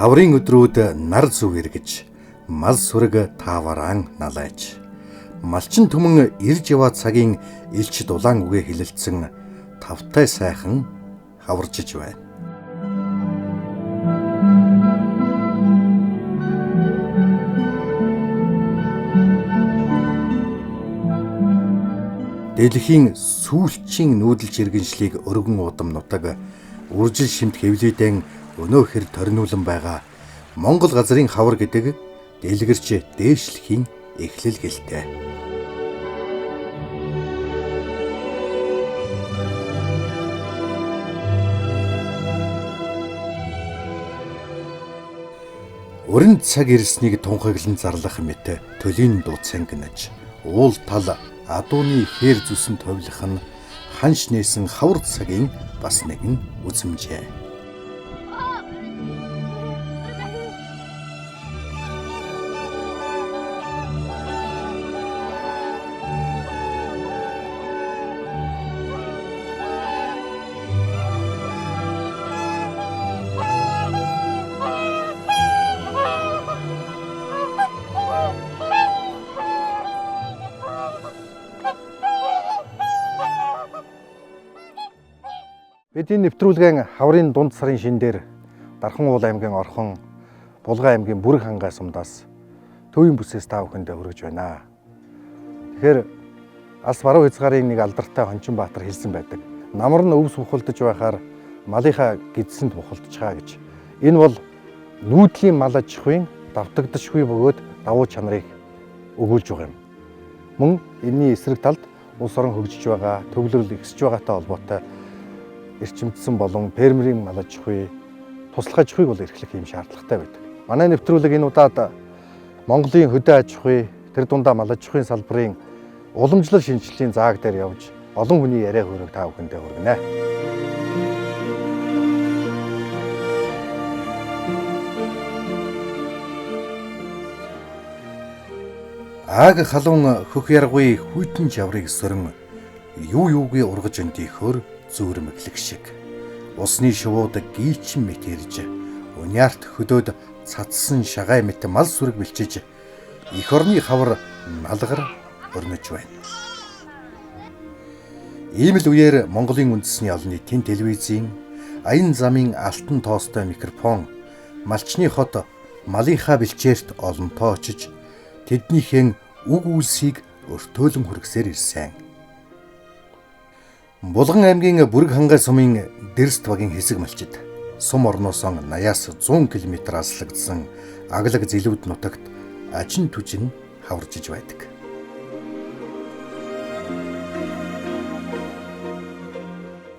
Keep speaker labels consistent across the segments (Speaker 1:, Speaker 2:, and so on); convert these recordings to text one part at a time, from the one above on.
Speaker 1: Хаврын өдрүүд нар зүг эргэж, мал сүрэг таавараан налайж. Малчин түмэн ирж яваа цагийн элч дулаан үгээ хэлэлцэн тавтай сайхан хаваржиж байна. Дэлхийн сүүлчийн нүүдэлч иргэншлийг өргөн удам нутаг үржил шимт хэвлийдэн өнөө хэр торниулан байгаа Монгол газрын хавар гэдэг дэлгэрч дээшлэхийн эхлэл гэлтэй. Өрн цаг ирснийг тунхаглан зарлах мэт төлийн дуу цангинаж уул тал адууны хээр зүсэн товлох нь ханш нээсэн хавар цагийн бас нэгэн үзэмжээ. Бидний нэвтрүүлгэн хаврын дунд сарын шин дээр Дархан уул аймгийн Орхон Булган аймгийн Бүрэг хангай сумдаас төвийн бүсээс та бүхэндээ хүргэж байна. Тэгэхээр алс баруун хязгаарын нэг алдартай Хончин Баатар хэлсэн байдаг. Намар нь өвс бухалдаж байхаар малынхаа гидсэнд бухалдчихаа гэж. Энэ бол нүүдлийн мал аж ахуйн давтагдашгүй бөгөөд давуу чанарыг өгүүлж байгаа юм. Мөн энэний эсрэг талд улс орон хөгжиж байгаа, төвлөрөл ихсэж байгаатай холбоотой эрчимдсэн болон фермерийн мал аж ахуй, туслах аж ахуйг бол эрхлэх юм шаардлагатай байдаг. Манай нэвтрүүлэг энэ удаад Монголын хөдөө аж ахуй, тэр дундаа мал аж ахуйн салбарын уламжлал шинжилгээний зааг дээр явж олон хүний яриа хөөрөг та бүхэндээ хүргэнэ. Аг халуун хөх яргуй хүйтэн жаврыг сөрөн юу юугүй ургаж өндийнхөөр зүүрмэглэх шиг. Усны шувууд гийчин мэт ирж, униарт хөдөөд цацсан шагай мэт мал сүрэг бэлчиж эх орны хавар налгар өрнөж байна. Ийм л үеэр Монголын үндэсний олон нийтийн телевизийн аян замын алтан тоостой микрофон малчны хот малынхаа бэлчээрт олонтоо очиж тэднийхэн үг үйлсийг өртөөлөн хүргэсээр ирсэн. Булган аймгийн Бүрэг хангай сумын Дэрст багийн хэсэг малчид сум орноосоо 80-аас 100 км аслагдсан аглаг зэлүүд нутагт ачин түжин хаваржиж байдаг.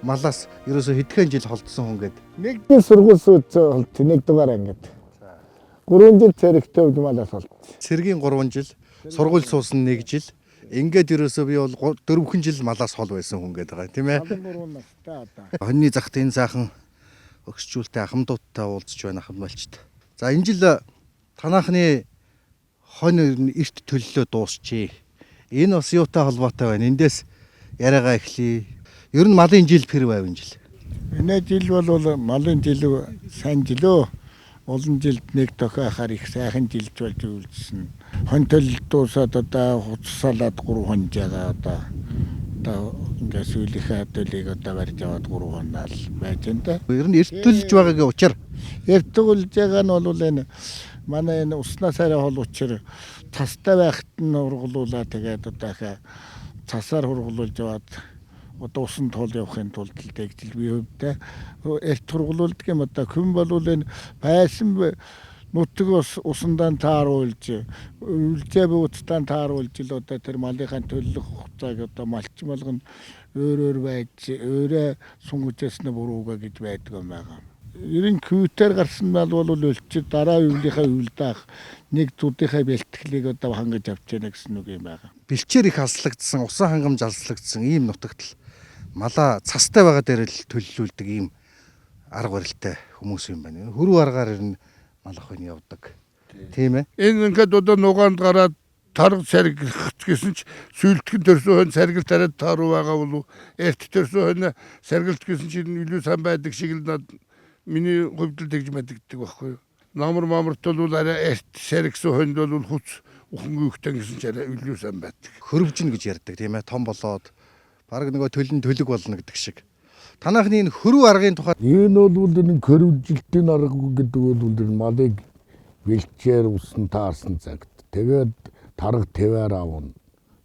Speaker 1: Малаас ерөөсө хэдхэн жил холдсон хүн гээд
Speaker 2: Нэг жил сургууль сүйц холд нэг дугаар ангид. 3 жил цэрэгтэй хувьд малаас холд.
Speaker 1: Цэргийн 3 жил, сургууль суусан 1 жил. Ингээд ерөөсөө би бол 4 жил малаас хол байсан хүн гээд байгаа тийм ээ.
Speaker 2: 73 настай одоо.
Speaker 1: Хоньны захт энэ сайхан өгсчүүлтэй ахмадуудтай уулзч байна ахмад малчид. За энэ жил танаахны хонь эрт төллөө дуусчээ. Энэ бас юутай холбоотой байна. Эндээс яриагаа эхлэе. Ер нь малын жил пэр байв энэ жил.
Speaker 2: Энэ жил бол малын жил сайн жилөө. Олон жилд нэг тохиохоор их сайхан жилж болж үйлдсэн. Хон төлөл дуусаад одоо хуцсалаад 3 хон жагаа одоо ингээд сүүлийнхээ төлийг одоо барьж аваад 3 хонаал байж энэ да.
Speaker 1: Ер нь эрт төлж байгаагийн учир
Speaker 2: Эрт төлж байгаа нь бол энэ манай энэ уснаас арай хол учир цастай байхад нь ургалуулаа тэгээд одоо хаа цасаар хургалуулж яваад одоо усан тул явахын тулд л тэгжил би хувьдаа эрт хургалуулдаг юм одоо хүн бол энэ байсан нутаг ус усандаан тааруулж үлзээ бууцдаан тааруулж л одоо тэр малынхаа төлөх хугацааг одоо малчин болгоно өөр өөр байж өөрөө сунгажсэн бурууга гэж байдаг юм байгаа. Ерэн кютер гарсан мал бол өлчид дараа үеийнхээ үйл даах нэг зүдийнхээ бэлтгэлийг одоо хангаж авч яана гэсэн үг юм байгаа.
Speaker 1: Бэлчээр их алслагдсан, усан хангамж алслагдсан ийм нутагт л малаа цастай байгаа дээр л төллүүлдэг ийм арга барилтай хүмүүс юм байна. Хөрөв аргаар ер нь мал ах нь явдаг. Тийм ээ.
Speaker 3: Энэ ингээд одоо нугаанд гараад тарга саргих гэсэн ч сүүлтгэн төрсөн хонь саргил тариад тааруу байгаа болов эрт төрсөн хонь саргилт гэсэн чинь илүү сайн байдаг шиг л над миний хувьд л тэгж мэдэгддэг байхгүй юу. Намар мамарт бол арай эрт сэргсэн хөнд бол хүч ухангүй гэсэн ч арай илүү сайн байдаг.
Speaker 1: Хөрвжин гэж ярьдаг тийм ээ, том болоод бараг нөгөө төлн төлөг болно гэдэг шиг. Танайхны энэ хөрөв аргын тухай
Speaker 4: Энэ бол энэ хөрвжилтийн арга гэдэг бол энэ малыг бэлчээр усан таарсан цагт тэгээд тарга твээр авна.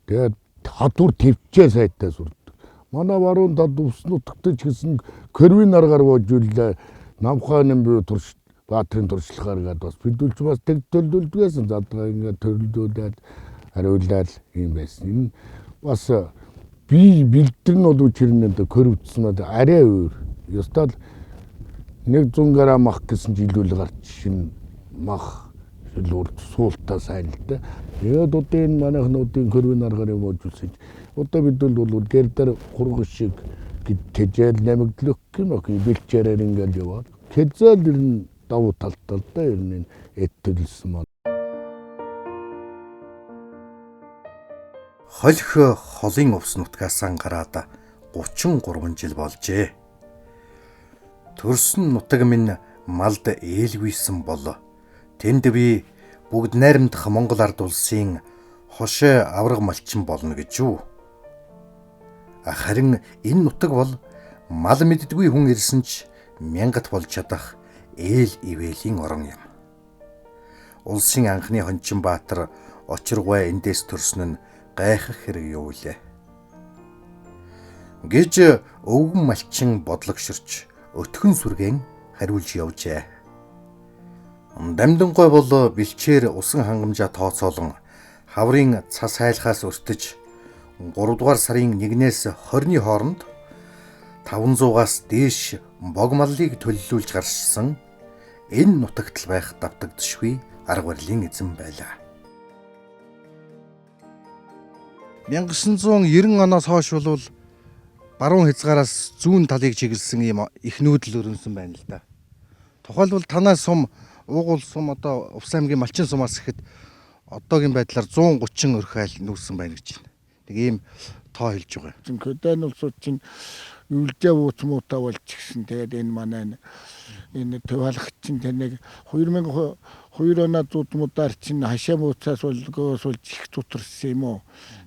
Speaker 4: Тэгээд хатуур твчээ сайтай сүрдэг. Манай баруун талд ус нутагт ч гэсэн хөрвийн аргаар божүүллээ. Намхааны буй турш Баатрын туршлагаар гээд бас бидүүлч бас тэг төлөвлөдгөөсөн задгаа ингээд төлөвлөдөөд хариулаад юм байсан. Энэ бас би бэлдэр нь бол учирнэ хөрвцсөн нь арай өөр. Ёстой л 100 г мах гэсэн жилүүл гарч шинэ мах шилүүр суултаа сайн л да. Тэгээд одоо энэ манайхнуудын хөрвийн аргаар юм боожулсан. Одоо бид бол гэр дээр хурган шиг тэжээл намигдлах юм ок бэлчээрээр ингээд яваад. Хэзээл ер нь давуу талтай л да ер нь эд төлсөн мал.
Speaker 1: Холих холын увс нутгаасаа гараад 33 жил болжээ. Төрсөн нутаг минь малд ээлгүйсэн бол тэнд би бүгд найрамдах Монгол ард улсын хошой авраг малчин болно гэж юу? Харин энэ нутаг бол мал мэддгүй хүн ирсэн ч мянгат болж чадах ээл ивэлийн орон юм. Улсын анхны хончин баатар Очиргой эндээс төрсөн нь гайхах хэрэг юу лээ гэж өвгөн малчин бодлогширч өтгөн сүргэн хариулж явжээ. Дамдангой бол бэлчээр усан хангамжаа тооцоолон хаврын цас хайлахаас өртөж 3 дугаар сарын 1-ээс 20-ны хооронд 500-аас дээш бог маллыг төллүүлж гарсан энэ нутагт л байх давтагдшгүй арга барилын эзэн байлаа. 1990 оноос хойш бол баруун хязгаараас зүүн талыг чиглэсэн ийм их нүүдэл өрнөсөн байна л да. Тухайлбал танай сум Уугуул сум одоо Увс аймгийн Малчин сумаас гэхэд одоогийн байдлаар 130 өрхайл нүүсэн байна гэж байна. Нэг ийм тоо хэлж байгаа.
Speaker 2: Хөдөөн улсууд чинь үлдээ ууц муутай болж гисэн. Тэгээд энэ манай энэ төв халахт чинь тэр нэг 2002 оноо зуд муудаар чинь хашаа мууцаас болгоос болж их зүтэрсэн юм уу.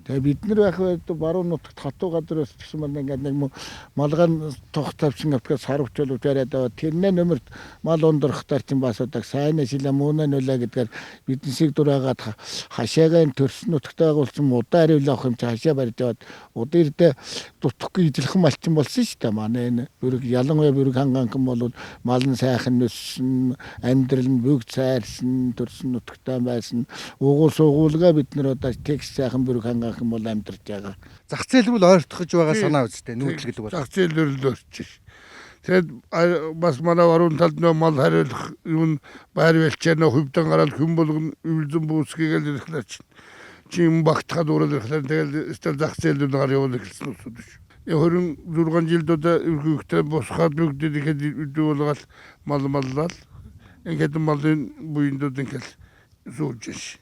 Speaker 2: Тэгээ бид нар байх байд баруун нутагт хатуу газар бас гэсэн мал ингээд нэг малгай тох тавчин автгаа сарвч бол яриад аваад тэрнээ нөмөрт мал ундрахтаар чинь бас одоо сайн шилээ муунаа нөлөө гэдгээр бидэн шиг дураагаад хашаагаа төрсөн нутагт байгуулсан мудаа хариулах юм чи хашаа барьж аваад удаа ирдэ дутхгүй ижилхэн малчин болсон шүү дээ. Манай энэ бүрэг ялангуяа бүрэг хангаанхан бол мал нь сайхан нөссөн, амьдрал нь бүгд сайрсан, төрсөн нутагтай байсан. Угуул суугуулгаа бид нар одоо текст сайхан бүрэг хангаанхан бол амьдарч байгаа.
Speaker 1: Зах зээл рүү ойртох гэж байгаа санаа үстэй нүүдэл гэдэг бол.
Speaker 3: Зах зээл рүү ойртож. Тэгээд бас манай баруун талд нөө мал хариулах юм байр бэлчээр нөө хөвдөн гараад хүн болгон өвлзөн бүүсгээгээл ирэхлээр чинь чи юм багтахад уурал ирэхлээр тэгэл өстөл зах зээл рүү гар явуул эхэлсэн усуд ш. 26 жилд одоо өргөгтэй босхаад бүгд ихэд үдүү болгоод мал маллал ингээд малын буйндууд ингээд сууж ш.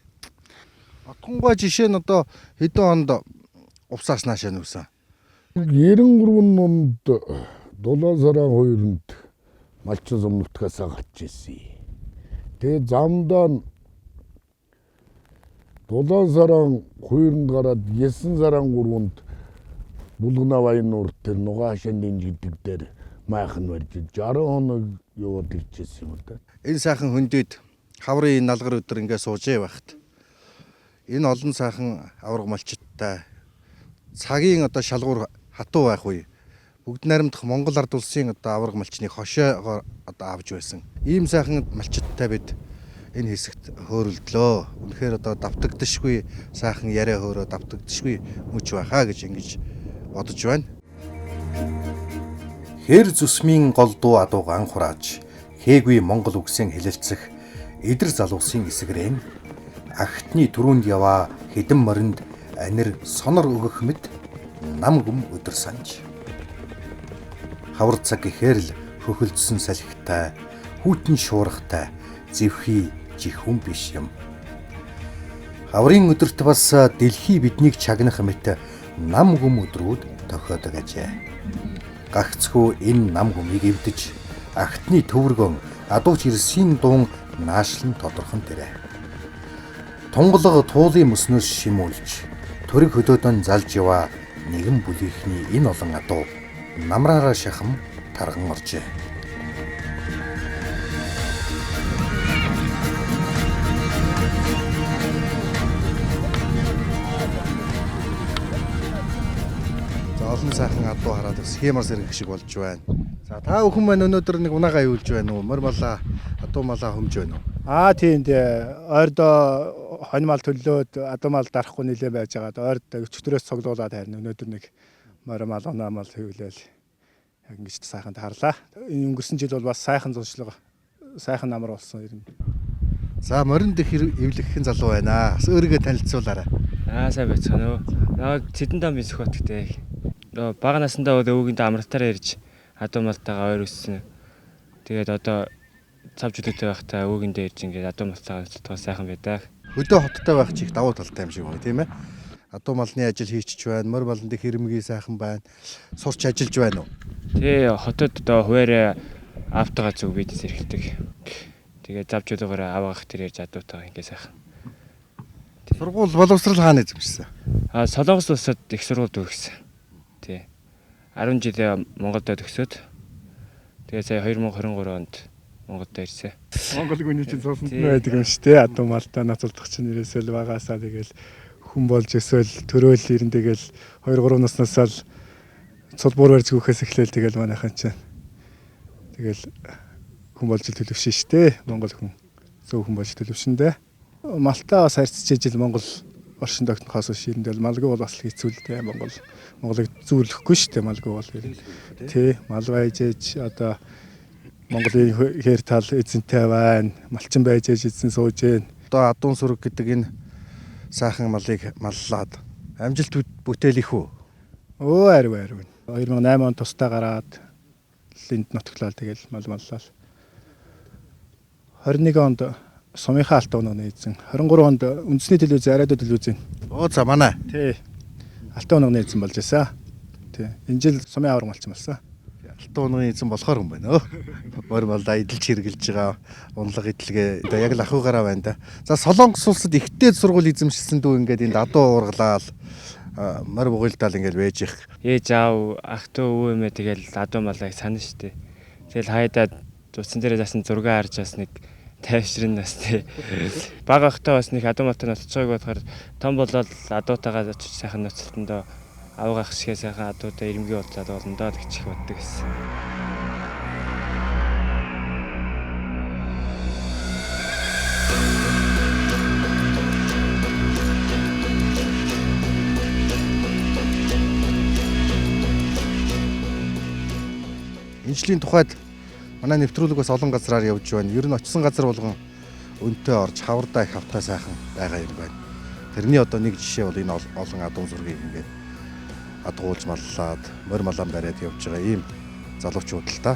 Speaker 1: Отгонгой жишээ нь одоо хэдэн онд увсаас наашаа нүүсэн?
Speaker 4: 93 онд 7 сарын 2-нд Малчин сум нутгаасаа гарч ирсэн. Тэгээд замдаа 7 сарын 2-нд гараад 9 сарын 3-нд Булгана баян нуур дээр нугаа хашаан гэдэг дээр майхан барьж 60 хоног яваад ирчихсэн юм л да.
Speaker 1: Энэ сайхан хөндөд хаврын налгар өдөр ингээ суужээ байхад энэ олон сайхан авраг малчиттай цагийн одоо шалгуур хатуу байх үе бүгд найрамдах Монгол ард улсын одоо авраг малчныг хошоогоор одоо авч байсан. Ийм сайхан малчиттай бид энэ хэсэгт хөөрөлдлөө. Үнэхээр одоо давтагдашгүй сайхан яриа хөөрөө давтагдашгүй мөч байхаа гэж ингэж бодож байна. Хэр зүсмийн гол дуу адуугаан хурааж хээгүй Монгол үгсийн хэлэлцэх эдэр залуусын эсгэрэн агтны түрүүнд яваа хэдэн моринд анир сонор өгөх мэт нам гүм өдөр санж. Хавар цаг гэхээр л хөхөлдсөн салхитай, хүйтэн шуургатай, зэвхий жихүн биш юм. Хаврын өдөрт бас дэлхий биднийг чагнах мэт нам гүм өдрүүд тохиодог ажээ. Гагцхүү энэ нам гүмийг эвдэж агтны төвөргөн адууч ирсийн дуун наашлан тодорхон тэрэ. Тунгалаг туулын мөснөөс шимүүлж төрөг хөдөөдөн залж яваа нэгэн бүлийнхний энэ олон адуу намраараа шахам тарган оржээ. За олон сайхан адуу хараад бас хэмар сэргэх шиг болж байна. За та бүхэн маань өнөөдөр нэг унаага ивэлж байна уу? Морь малаа, адуу малаа хөмж байна уу?
Speaker 5: Аа тийм дээ. Ойрдоо хонь мал төллөөд адуу мал дарахгүй нилээ байж байгаад ойрд өчтөрөөс цуглуулад харин өнөөдөр нэг морь мал, унаа мал хэвлээл яг ингэж сайхан тарлаа. Энэ өнгөрсөн жил бол бас сайхан зуршлага, сайхан намар болсон ер нь.
Speaker 1: За моринд их эвлэхэн залуу байна. Бас өөрийгөө танилцуулаарай.
Speaker 6: Аа сайн байцгаана уу. Намайг Цэдэн Сүхбат гэдэг. Бага насндаа бол өвгөндөө амралтаараа ирж адуу малтайгаа ойр өссөн. Тэгээд одоо цав жилүүтэй байхдаа өвгөндөө ирж ингээд адуу малтайгаа цутгаа сайхан байдаг.
Speaker 1: Хөдөө хоттой байх чи их давуу талтай юм шиг байна, тийм ээ? Адуу малны ажил хийчих байна, морь маланд их хэрэмгий сайхан байна. Сурч ажиллаж байна уу?
Speaker 6: Тий, хотод одоо хуваараа автогаа зүг бизнес эрхэлдэг. Тэгээд зав жилүүгээр аваах тэр ярьж адуутайгаа ингээд сайхан.
Speaker 1: Сургууль боловсрал хаана эзэмшсэн?
Speaker 6: Аа Солонгос улсад их сургууль төгссөн. Тий. 10 жилээ Монголд төгсөөд тэгээ сая 2023 онд Монголд ирсэн.
Speaker 5: Монгол хүний чинь цуснд нь байдаг юм шүү дээ. Адуу малтаа нацалдах чинь ерөөсөө л багасаа тэгэл хүн болж өсөөл төрөөл ирэн тэгэл 2 3 наснаас л цулбуур барьж гүхээс эхлээл тэгэл манайхан чинь тэгэл хүн болж төлөвшөн шүү дээ. Монгол хүн зөв хүн болж төлөвшөн дээ. Малтаа бас харьцаж ижил Монгол оршин тогтнохоос биш ирэндэл малгүй бол бас хэцүү л дээ. Монголыг зүүрлэхгүй шүү дээ. Малгүй бол тий мал байж ээж одоо Монголын хээр тал эзэнтэй байна. Малчин байж ээж эзэн сууж гэн.
Speaker 1: Одоо адуун сүрэг гэдэг энэ сайхан малыг маллаад амжилт бүтээл их үү?
Speaker 5: Өө ариу ариу. 2008 он тусдаа гараад энд нутглал тэгэл мал маллал. 21 онд сумынхаа алтан унагны эзэн. 23 онд үндэсний телевиз, радио телевизийн.
Speaker 1: Оо за манай.
Speaker 5: Тий. Алтан унагны эзэн болж байсан. Тий. Энэ жил сумын аварга малчин болсон.
Speaker 1: Алтан унагны эзэн болохоор хүн байна өө. Морь малдаа эдэлж хэрглэж байгаа унлага эдлэгээ одоо яг л ахуйгаараа байна да. За Солонгос улсад ихтэй сургууль эзэмшсэн дүү ингээд энд адуу уургалаал морь бугуйлдаал ингээд байж их.
Speaker 6: Ээж аав ах トゥ өвөө эмээ тэгэл адуу малайг санана штэ. Тэгэл хайдаа утсан дээрээ засан зураг харж бас нэг тайвшрын бас тий. Бага ахтаа бас нэг адуу малтай ноццоог бодохоор том болоод адуутайгаа очиж сайхан ноцолтондоо авгаах шигээ сайхан адуудаа ирэмгий болцоод болно доо гэж их боддог гэсэн.
Speaker 1: Энэ жилийн тухайд манай нэвтрүүлэг бас олон газраар явж байна. Ер нь очисон газар болгон өнтэй орж хавардаа их хавтай сайхан байгаа юм байна. Тэрний одоо нэг жишээ бол энэ олон адуун сүргийг ингээд адгуулж маллаад морь малаан бариад явж байгаа ийм залуучууд л та.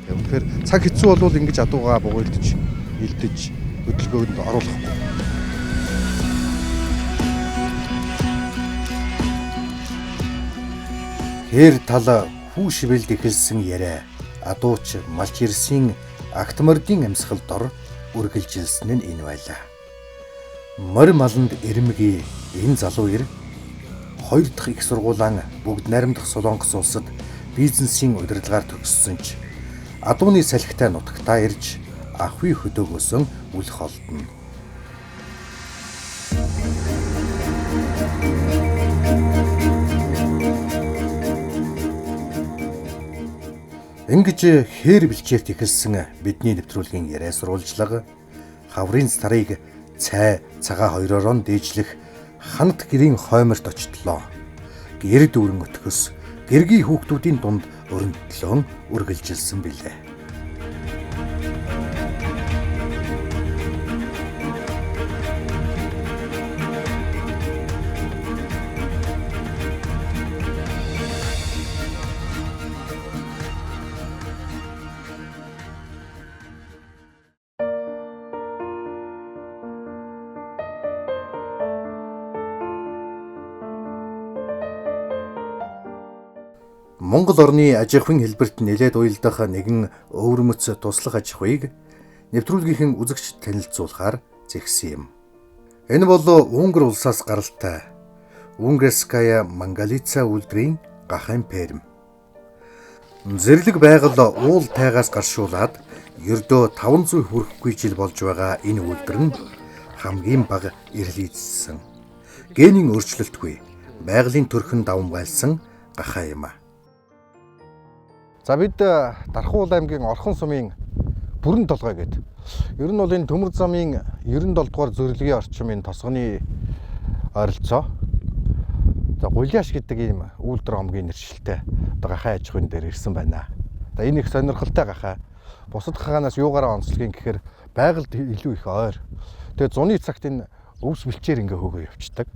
Speaker 1: Тэгээ үнэхээр цаг хэцүү болвол ингэж адуугаа бугуйлдж, илдэж хөдөлгөөнд оруулахгүй. Хэр тал хүү шивэлд эхэлсэн яриа адууч малч ирсийн агт мордын амьсгал дор үргэлжилсэн нь энэ байлаа. Морь маланд ирмэгий энэ залуу ир хоёр дахь их сургуулаан бүгд найрамдах Солонгос улсад бизнесийн удирдлагаар төгссөн ч адууны салхитай нутагтаа ирж ахуй хөдөөгөөсөн үлх олдоно. Ингэж хээр бэлчээрт эхэлсэн бидний нэвтрүүлгийн яриа сурвалжлага хаврын старыг цай цагаа хоёроор нь дээжлэх ханат гэрийн хойморт очтлоо. Гэр дүүрэн өтгөс гэргийн хүүхдүүдийн дунд өрөнтлөн үргэлжилсэн билээ. Монгол орны аж ахуйн хэлбэрт нэлээд уялдах нэгэн өвөрмөц туслах аж ахуйг нэвтрүүлгийнхэн үзэгчид танилцуулахаар зэгсэн юм. Энэ бол Унгар улсаас гаралтай Унгарская Мангалица үйлдвэрийн гахайн ферм. Зэрлэг байгаль уул тайгаас гаршуулад ердөө 500 хүрэхгүй жил болж байгаа энэ үйлдвэр нь хамгийн бага эрэл эзэлсэн. Генийн өөрчлөлтгүй байгалийн төрхөн давамгайлсан гахай юм а. За бид Дархан уул аймгийн Орхон сумын Бүрэн толгой гэдэг. Ер нь бол энэ Төмөр замын 97 дугаар зөвлөгийн орчмын тосгоны ойролцоо. За Гулиаш гэдэг ийм үйлдвэр омгийн нэршилтэй одоо гахай аж ахуйн дээр ирсэн байна. За энэ их сонирхолтой гахай. Бусад гахаанаас юугаараа онцлогийн гэхээр байгальд илүү их ойр. Тэгээ зуны цагт энэ өвс бэлчээр ингээ хөөгөө явцдаг.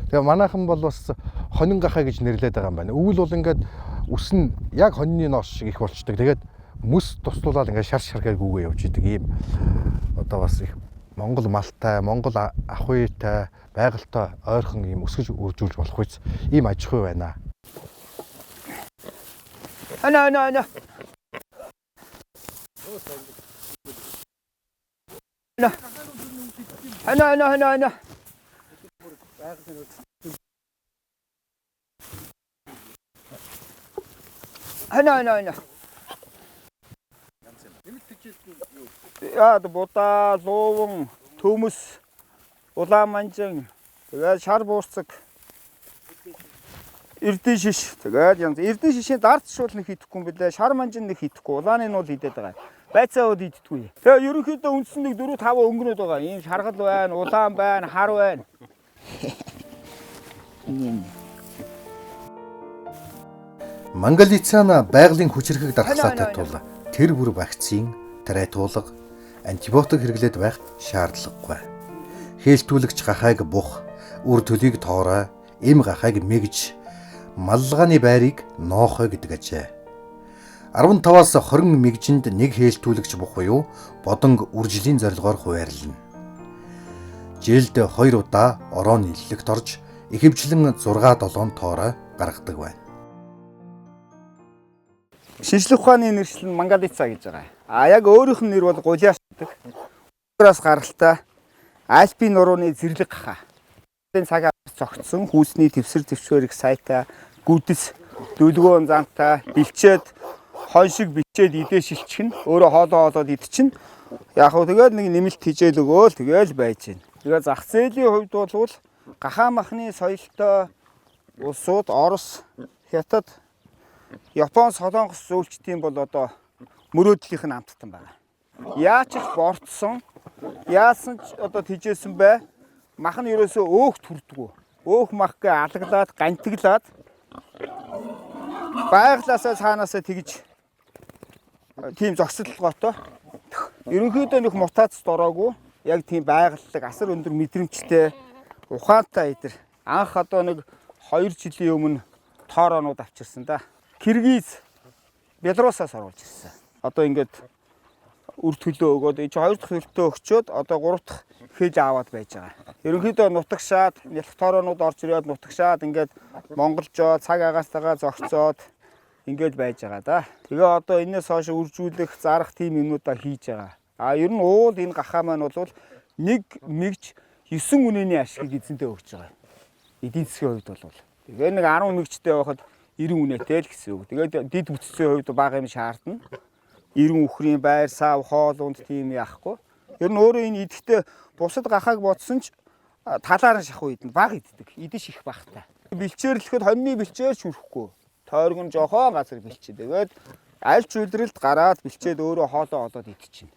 Speaker 1: Тэгээ манайхан бол бас хонин гахай гэж нэрлэдэг байгаа юм байна. Өвөл бол ингээд үс нь яг хонины ноос шиг их болчдөг. Тэгээд мөс туслуулаад ингээд шар шаргаар гүгээ явж идэг ийм одоо бас их Монгол малтай, Монгол ахуйтай, байгальтай ойрхон ийм өсгөж үржүүлж болох үз ийм аж ахуй байна.
Speaker 7: Ана ана ана. Ана ана ана ана. Ана ана ана. Яа будаа, лууван, төмөс, улаан манжин, тэгээд шар буурцаг, эрдэн шиш. Тэгээд янз эрдэн шишийн дардшуул нэг хийдэхгүй юм билээ. Шар манжин нэг хийдэхгүй. Улааны нь бол хийдэд байгаа. Байцаа бол хийддэггүй. Тэгээ ерөнхийдөө үндсэн нэг 4 5 өнгөнүүд байгаа. Ийм шаргал байна, улаан байна, хар байна.
Speaker 1: Мангалицан байгалийн хүчирхэг дархлаатай тул тэр бүр вакцин, тариатуулга, антибиотик хэрэглээд байх шаардлагагүй. Хээлтүүлэгч гахайг бух, үр төлийг тоорой, эм гахайг мэгж, маллагааны байрыг ноохой гэдэг ажээ. 15-аас 20 мэгжинд нэг хээлтүүлэгч бух буюу бодонг үржлийн зорилгоор хуваарлана. Жилд 2 удаа орооны эллэгт орж ихэвчлэн 6-7 тоорой гаргадаг байна.
Speaker 7: Шинжлэх ухааны нэршил нь Мангалица гэж байгаа. А яг өөрийнх нь нэр бол Гулиаш гэдэг. Унграас гаралтай Альпийн нурууны зэрлэг гахаа. Энэ цаг зогтсон хүүсний твсэр төвчвөр их сайтай гүдэс дүлгөөн зантай бэлчээд хон шиг бичээд идээ шилчих нь өөрөө хоолоо хоолоод идчихнэ. Яг хөө тэгээд нэг нэмэлт хижээл өгөөл тэгэл байж гин. Тэгээ зах зээлийн хувьд бол гахаа махны соёлтой улсууд Орос, Хятад, Япон, Солонгос зөөлчдийн бол одоо мөрөөдлийнх нь амттан байна. Яаж ч борцсон, яасан ч одоо тижээсэн бай. Мах нь ерөөсөө өөх төрдгөө. Өөх мах гэ алаглаад, гантиглаад байглаасаа цаанаасаа тэгж тийм зогсолгоотой. Ерөнхийдөө нэг мутацид ороогүй. Яг тийм байгаллаг асар өндөр мэдрэмжтэй ухаантай эдэр. Анх одоо нэг 2 жилийн өмнө тоороонууд авчирсан да. Киргиз, Белорусаас оруулж ирсэн. Одоо ингээд үр төлөө өгөөд энэ 2 дахь төлөлтөө өгчөөд одоо 3 дахь хэл аваад байж байгаа. Ерөнхийдөө нутагшаад, нялх тоороонууд орж ирээд нутагшаад ингээд монголжоо цаг агаастайгаа зогцоод ингээд байж байгаа да. Тэгээ одоо энэс хойш үржүүлэх, зарах тийм юмнуудаа хийж байгаа. А ер нь уул энэ гахаа маань бол нэг мэгж 9 үнэний ашигыг эзэнтээ өгч байгаа. Эдийн засгийн хувьд бол. Тэгээ нэг 10 мэгжтэй байхад 90 үнэтэй л гэсэн үг. Тэгээд дид бүтцийн хувьд бага юм шаардна. 90 үхрийн байр, сав, хоол унд тийм яахгүй. Ер нь өөрөө энэ идэхдээ бусад гахааг бодсон ч талаар нь шахуу идэнэ, бага иддэг. Идэж их багтай. Бэлчээрлэхэд хоньны бэлчээр ч хүрэхгүй. Тойрог нь жохон газар бэлчээ. Тэгээд аль ч үйлрэлд гараад бэлчээд өөрөө хоолоо олоод идчихнэ.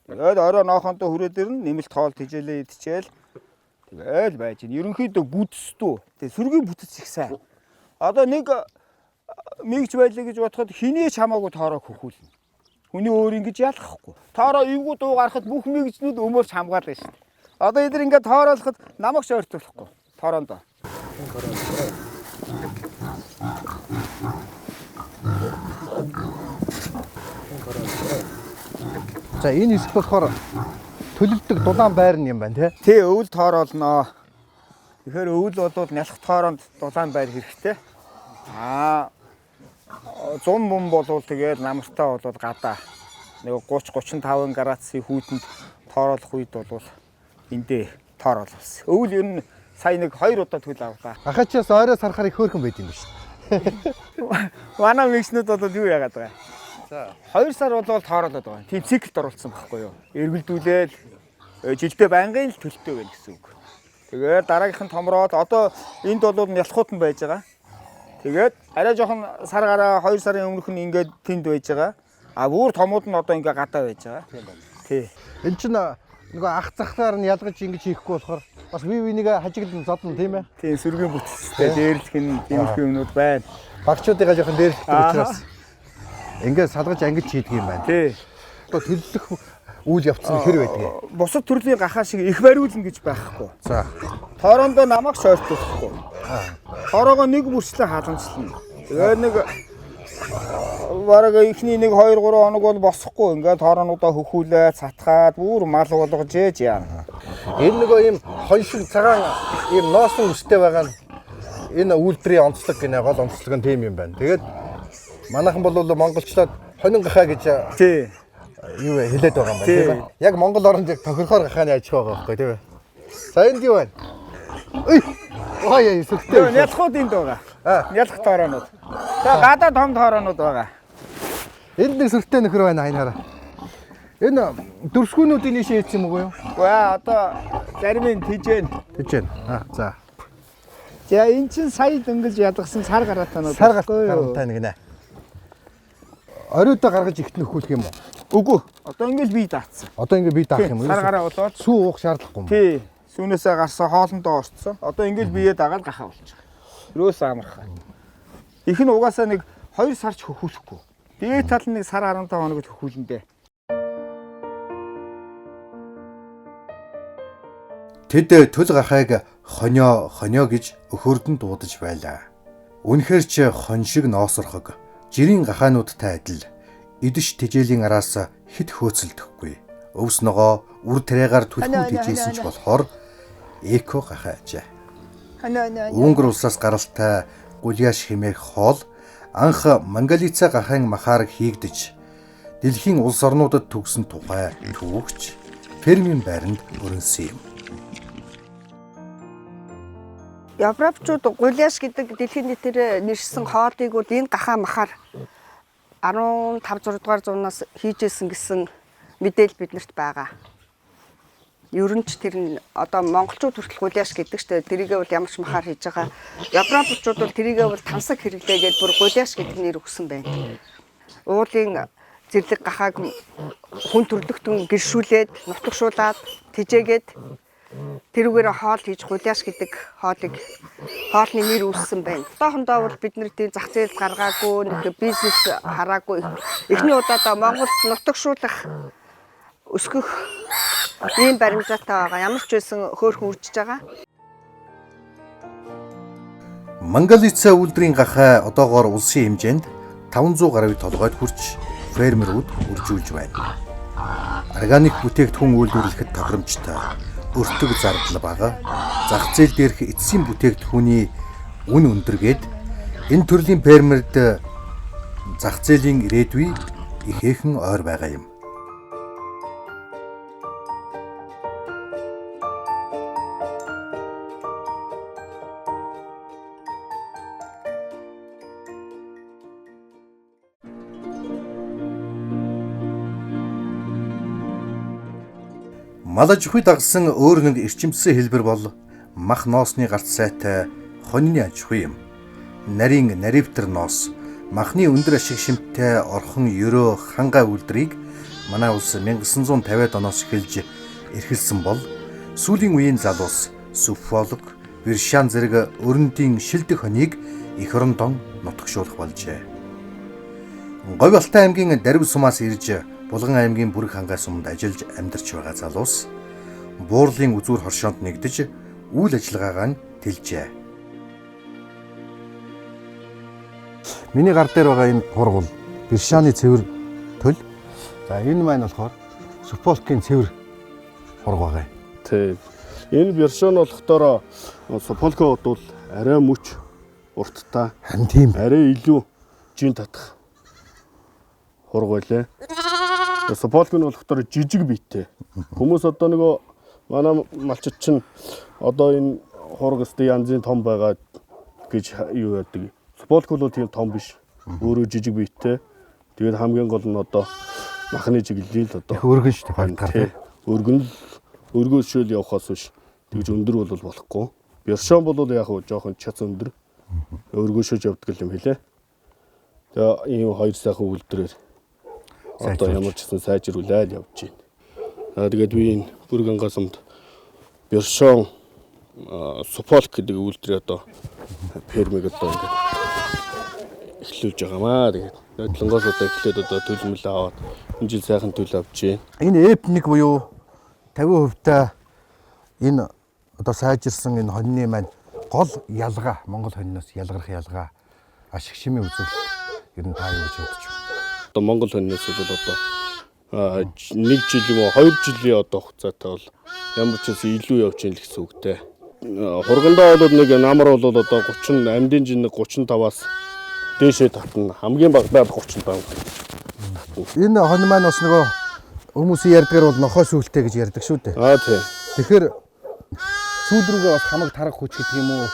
Speaker 7: Тэгээд орой ноохондоо хүрээд ирнэ, нэмэлт хоол тижээлээ идчихээл тэгэл байж гин. Ерөнхийдөө гүдсдүү. Тэгээд сүргийн бүтэц их сайн. Одоо нэг мэгж байлаа гэж бодоход хэний ч хамаагүй тоороо хөхүүлнэ. Хүний өөр ингэж ялгахгүй. Тоороо эвгүй дуу гарахад бүх мэгжнүүд өмөрч хамгаална шүү дээ. Одоо эдгээр ингээд тоороолоход намайг ч ойртуулахгүй. Тоороондоо.
Speaker 1: За энэ хэсэг болохоор төлөлдөг дулаан байр нь юм байна тий.
Speaker 7: Тий, өвөл тоороолноо. Тэгэхээр өвөл бол нялх тоороонд дулаан байр хэрэгтэй. Аа 100 мөн болвол тэгээд намартай болвол гадаа. Нэг 30 35 градусын хүүтэнд тоороолох үед бол эндээ тоороолсон. Өвөл ер нь сая нэг 2 удаа төл авлаа.
Speaker 1: Гахаачаас ойроос харахаар их хөөрхөн байд юм биш.
Speaker 7: Манай мэгснүүд бол юу яагаад байгаа. За 2 сар болвол тоороолоод байгаа. Тийм циклд оруулсан байхгүй юу? Эргэлдүүлээл жилдээ байнгын л төлтөө байна гэсэн үг. Тэгээд дараагийнх нь томроод одоо энд бол нялхууд нь байж байгаа. Тэгээд арай жоохон сар гараа 2 сарын өмнөх нь ингээд тэнд байж байгаа. А бүр томууд нь одоо ингээ гадаа байж байгаа. Тийм байна. Тий.
Speaker 1: Энд чинь нөгөө ах захлаар нь ялгаж ингэж хийхгүй болохоор бас бие бинийгээ хажиглан зодно тийм ээ.
Speaker 7: Тийм сүргийн бүтцтэй дээрлэх нь тиймэрхүү юмнууд байна.
Speaker 1: Багчуудыгаа жоохон дээрлэхтэй учраас ингээд салгаж ангиж хийдэг юм байна.
Speaker 7: Тий.
Speaker 1: Одоо төлөлөх үйл явц нь хэр байдгийг.
Speaker 7: Бусад төрлийн гахаа шиг их бариулна гэж байхгүй.
Speaker 1: За.
Speaker 7: Тоорондоо намайг шойтуулахгүй. Тоороогоо нэг бүрчлэн халамжлана. Тэгээд нэг бараг эхний 1 2 3 хоног бол босохгүй. Ингээд тоороонуудаа хөхүүлээд сатгаад бүр мал болгож ээж яана.
Speaker 1: Энэ нөгөө ийм хон шиг цагаан ийм ноосон үстэй байгаа нь энэ үйлдвэрийн онцлог гинэ, гол онцлог нь тийм юм байна. Тэгээд манайхан бол монголчлоод хонин гахаа гэж
Speaker 7: тий
Speaker 1: юу вэ хэлээд байгаа юм байна тийм ээ. Яг Монгол оронд яг тохирохоор гахааны аж ахуй байгаа байхгүй тийм ээ. За энд юу байна? Үй. Ой яа сүртэй.
Speaker 7: Нялхууд энд байгаа. Нялх тоороонууд. За гадаа том тоороонууд байгаа.
Speaker 1: Энд нэг сүртэй нөхөр байна энэ хараа. Энэ дүрсгүүнүүдийн нийшээ хийсэн юм уу юу?
Speaker 7: Үгүй ээ одоо зарим нь тижээн.
Speaker 1: Тижээн. Аа за.
Speaker 7: За эн чин сая дөнгөж ядгсан сар гараатанууд.
Speaker 1: Сар гараатай нэг нэ. Ориудаа гаргаж ихт нөхүүлэх юм уу?
Speaker 7: Үгүй. Одоо ингээл бие даацсан.
Speaker 1: Одоо ингээ бие даах юм уу?
Speaker 7: Сар гараа болоод
Speaker 1: сүү уух шаардлагагүй юм.
Speaker 7: Тий. Сүүнээсээ гарсан хоолндоо орцсон. Одоо ингээл бие дагаад гахаа болчих. Ерөөс амархан. Их нь угаасаа нэг 2 сарч хөхүүлэхгүй. Дээд тал нь нэг сар 15 хоногт хөхүүлэндээ.
Speaker 1: Тэд төл гахайг хонио хонио гэж өхөрдөн дуудаж байлаа. Үнэхээр ч хон шиг ноосорхог жирийн гахаануудтай адил идэж тэжээлийн араас хэд хөөцөлдөхгүй. Өвс ногоо үр тариагаар түлхүү тэжээсэн ч болохоор эко гахаа ажээ. Унгар улсаас гаралтай гулияш хэмээх хоол анх Мангалица гахаан махаар хийгдэж дэлхийн улс орнуудад төгсөн тухай түүхч фермийн байранд өрнөсөн юм.
Speaker 8: Европчууд гулияш гэдэг дэлхийн нийтээр нэршсэн хоолыг бол энэ гахаа махаар 15 6 дугаар зуунаас хийжсэн гэсэн мэдээлэл биднэрт байгаа. Ер нь ч тэр нь одоо монголчууд хүртэл гулияш гэдэг штэ, тэрийгээ бол ямар ч махаар хийж байгаа. Европчууд бол тэрийгээ бол тансаг хэрэглээгээд бүр гулияш гэдэг нэр өгсөн байна. Уулын зэрлэг гахааг хүн төрлөختөн гэршүүлээд, нутагшуулад, тижээгээд тэрүүгээр хоол хийж гулияш гэдэг хоолыг хоолны нэр үүссэн байна. Одоохондоо бол бид нар тийм зах зээл гаргаагүй, нэг бизнес хараагүй. Эхний удаадаа Монголд нутагшуулах, өсгөх ийм баримжаатай байгаа. Ямар ч байсан хөөрхөн үржиж байгаа.
Speaker 1: Мангалица үйлдвэрийн гахай одоогоор улсын хэмжээнд 500 гаруй толгойд хүрч фермерүүд үржүүлж байна. Органик бүтээгдэхүүн үйлдвэрлэхэд тохиромжтой, өртөг зардал бага, зах зээл дээрх эцсийн бүтээгдэхүүний үн өндөргээд энэ төрлийн фермерд зах зээлийн ирээдүй ихээхэн ойр байгаа юм. Мал аж ахуй дагсан өөр нэг эрчимцсэн хэлбэр бол мах ноосны гарц сайтай хонины аж ахуй юм. Нарийн наривтер ноос, махны өндөр ашиг шимттэй орхон ерөө хангай үйлдвэрийг манай улс 1950-ад оноос эхэлж эрхэлсэн бол сүүлийн үеийн залуус Суфолог, Виршан зэрэг өрөндийн шилдэг хоныг эх орондон нутагшуулах болжээ. Говь Алтай аймгийн Дарвь сумаас ирж Булган аймгийн Бүрэг хангай сумд ажиллаж амьдарч байгаа залуус буурлын үзүүр хоршоонд нэгдэж үйл ажиллагаагаа тэлжээ. Миний гар дээр байгаа энэ хургуул Биршааны цэвэр төл. За энэ маань болохоор Суфолкийн цэвэр хург байгаа.
Speaker 9: Тийм. Энэ Биршан болохоор Суфолкийн бол арай мөч урттай.
Speaker 1: Харин тийм.
Speaker 9: Арай илүү жин татах хург байлаа. Суполк нь болохоор жижиг биетэй. Хүмүүс одоо нөгөө манай малчид чинь одоо энэ хураг өстэй янзын том байгаа гэж юу яадаг. Суполк бол тийм том биш. Өөрөө жижиг биетэй. Тэгээд хамгийн гол нь одоо махны чиглэлийг л одоо
Speaker 1: их өргөн шүү дээ багтгаар.
Speaker 9: Өргөн л өргөөшөөл явхаас биш тэгж өндөр бол болохгүй. Биршон бол яг хөө жоохон чац өндөр. Өргөөшөөж явдаг юм хэлээ. Тэгээ ийм хоёр сайхан үйлдвэрээр одоо ямар ч гэсэн сайжруулаад явж байна. Аа тэгээд би энэ Бүрэг Ангай сумд Биршон Суполк гэдэг үйлдвэрээ одоо фермийг одоо ингээд эхлүүлж байгаамаа. Тэгээд Нодлонгоос одоо эхлээд одоо төлмөл аваад энэ жил сайхан төл авч байна.
Speaker 1: Энэ F1 буюу 50% та энэ одоо сайжирсан энэ хоньны маань гол ялгаа Монгол хоньноос ялгарх ялгаа ашиг шимийн үзүүлэлт ер нь та юу гэж бодож байна?
Speaker 9: Одоо Монгол хоньноос бол одоо 1 жил юм уу 2 жилийн одоо хугацаатай бол ямар ч гэсэн илүү явж ийн л гэсэн үгтэй. Хургандаа бол нэг намар бол одоо 30 амьдын жин 35-аас дээшээ татна. Хамгийн багадаа 35 татна.
Speaker 1: Энэ хонь маань бас нөгөө хүмүүсийн ярьдгаар бол нохой сүлтэй гэж ярьдаг шүү дээ.
Speaker 9: Аа тий.
Speaker 1: Тэгэхээр сүүл рүүгээ бас хамаг тарах хүч гэдэг юм уу?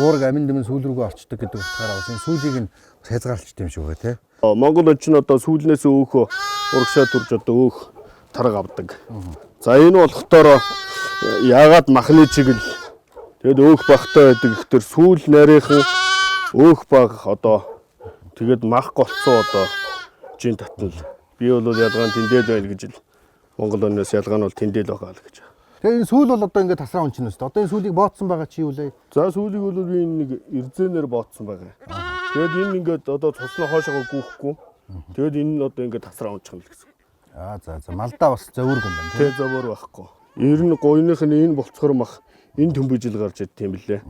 Speaker 1: Уураг амин дэмэн сүүл рүүгээ орчдөг гэдэг утгаараа бас энэ сүүлийг нь хязгаарлалт юм шиг байгаа тий.
Speaker 9: Монгол он чинь одоо сүүлнээс өөхөө урагшаа төрж одоо өөх тараг авдаг. За энэ болохоор яагаад махны чигэл тэгээд өөх багтай байдаг ихтер сүүл нарийнхан өөх баг одоо тэгээд мах голцоо одоо жин татна. Би бол ялгаа нь тэндэл байна гэж л Монгол өнөөс ялгаа нь бол тэндэл байгаа л гэж.
Speaker 1: Тэгээ энэ сүүл бол одоо ингээд тасраа унчна үст. Одоо энэ сүүлийг бооцсон байгаа чи юу лээ?
Speaker 9: За сүүлийг бол би энэ нэг эрзэнээр бооцсон байгаа. Тэгээд энэ ингээд одоо цуснаа хоошоогоо гүйхгүй. Тэгээд энэ нь одоо ингээд тасраа унчих юм л гэсэн.
Speaker 1: Аа за за малдаа бас зөөвөрг юм байна.
Speaker 9: Тэ зөөвөр байхгүй. Ер нь гуйных нь энэ болцохор мах энэ төмбөжил гарч ирд юм блэ.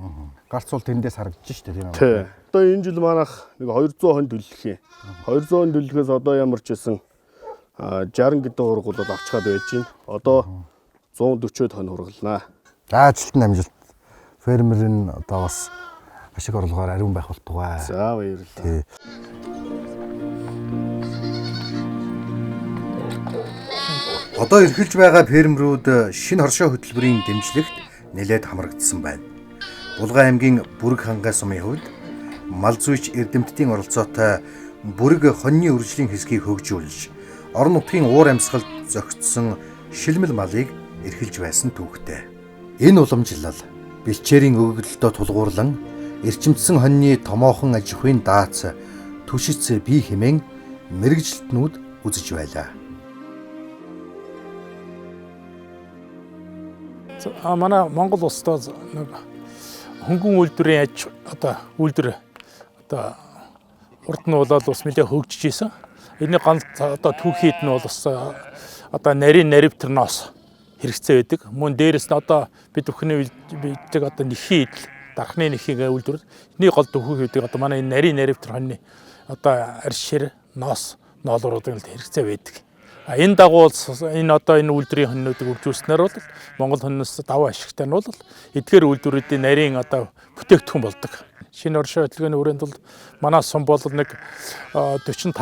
Speaker 1: Гарц бол тэндээс харагдаж штэ тийм үү?
Speaker 9: Тэ. Одоо энэ жил манайх нэг 200 хон төлөх юм. 200 хон төлөхөөс одоо ямар ч байсан 60 гэдэг хургуул бол авчгаад байж байна. Одоо 140 хон хургалнаа.
Speaker 1: За ажилт нь амжилт. Фермер нь одоо бас ашиг орлогоор ариун байх болтугай.
Speaker 9: За баярлалаа.
Speaker 1: Одоо эрхэлж байгаа фермерүүд шинэ хоршоо хөтөлбөрийн дэмжлэгт нэлээд хамрагдсан байна. Булган аймгийн Бүрэг Хангай сумын хувьд мал зүйч эрдэмтдийн оролцоотой бүрэг хоньны үржлийн хэсгийг хөгжүүлж, орон нутгийн уур амьсгалд зохицсон шилмэл малыг эрхэлж байсан түүхтэй. Энэ уламжлал бэлчээрийн өгөгдөлтөд тулгуурлан эрчимдсэн хоньны томоохон аж ахуйн даац түшиц бие хэмээн мэргэжилтнүүд үзэж байлаа.
Speaker 10: Манай Монгол улсдаа нэг хөнгөн үйлдвэрийн аж одоо үйлдвэр одоо урд нь бол бас нэлээ хөгжиж исэн. Энэний гол одоо түүхийд нь бол бас одоо нарийн наривтар ноос хэрэгцээ байдаг. Мөн дээрэс нь одоо бид бүхний биддэг одоо нэхий идэл, дархны нэхийг үйлдвэр. Энэний гол түүхийдийг одоо манай энэ нарийн наривтар хоньны одоо аршир, ноос, ноолууруудын хэрэгцээ байдаг. Энэ дагуу энэ одоо энэ үйлдвэрийн хоньнуудыг хөгжүүлснээр бол Монгол хоньноос давуу ашигтай нь бол эдгээр үйлдвэрүүдийн нарийн одоо бүтээгдэхүүн болдог. Шинэ оршин хөдөлгөөний хүрээнд бол манай сум бол нэг 45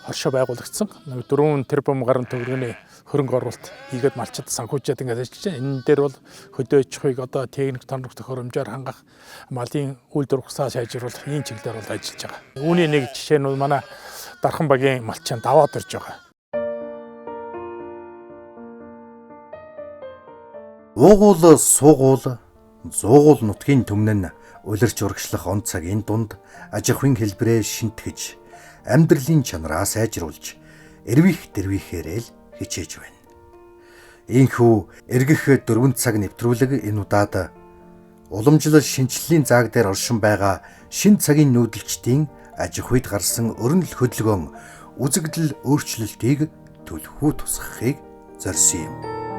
Speaker 10: хоршоо байгуулагдсан. 4 тэрбум гаруй төгрөгийн хөрөнгө оруулалт хийгээд малчид санхүүжээд ингээд ажиллаж байна. Энэ дээр бол хөдөө аж ахуйг одоо техник тоног төхөөрөмжөөр хангах малын үйлдвэр ухсаа сайжруулах ийм чиглэлээр бол ажиллаж байгаа. Үүний нэг жишээ нь манай Дархан багийн малчин даваад орж байгаа.
Speaker 1: Уугуул суугуул зуугуул нутгийн түмэн нь улирч урагшлах он цагийн дунд аж ахуйн хэлбэрээ шинтгэж амьдралын чанараа сайжруулж эрвих дэрвихээрээ л хичээж байна. Ийхүү эргэх 4 цаг нэвтрүүлэг энэ удаад уламжлал шинжлэлийн зааг дээр оршин байгаа шин цагийн нүүдэлчдийн аж ахуйд гарсан өрнөл хөдөлгөөн үзэгдэл өөрчлөлтийг түлхүү тусгахыг зорьсон юм.